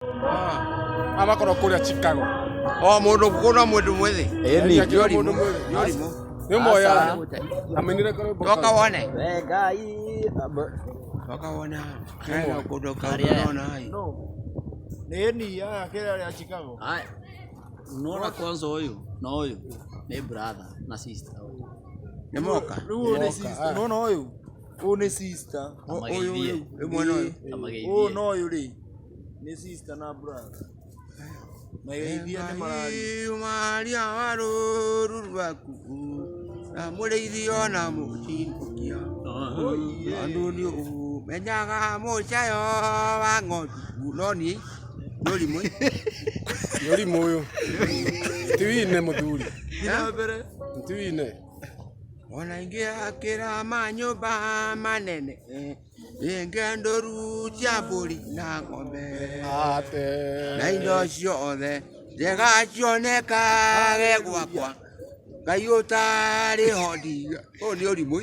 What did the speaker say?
Aya makoragwo kũrĩa Chicago. O mũndũ kũna mũndũ mwĩthĩ. Ĩni. Akĩra Nĩ ũrimũ. mũndũ mwĩthĩ. Nĩ ũrimũ. Nĩ ũmwe ya amenire karwĩmbo Toka kau. wone. We Ngai. Toka wone. Hena kũndũ Arĩa. kauna hai. Nĩ ni aya kĩrĩa rĩa Chicago. Haya. Unaona kwanza huyu na huyu ni brother na sister. Nĩ moka. Rĩu ũyũ nĩ sister. Unaona ũyũ? Ũyũ nĩ sister. Ũyũ ũyũ ũyũ mwena ũyũ. Amageithie. Ũyũ na ũyũ rĩ nĩ sister na brother. Mageithia nĩ mararia. Maria wa rũũru rwaku na mũrĩithi ona mũcinũkia tondũ nĩ ũmenyaga mũcayo wa ng'ondu no niĩ nĩ ũrimũ. Nĩ ũrimũ ũyũ. Ti wine mũthuri. Thiĩ na mbere. Ti wine. Ona ingĩakĩra manyũmba manene ĩngĩ ndũru cia mbũri na ng'ombe Ate. na indo ciothe njega cionekage gwakwa Ngai ũtarĩ ho ndi ũyũ nĩ ũrimũ.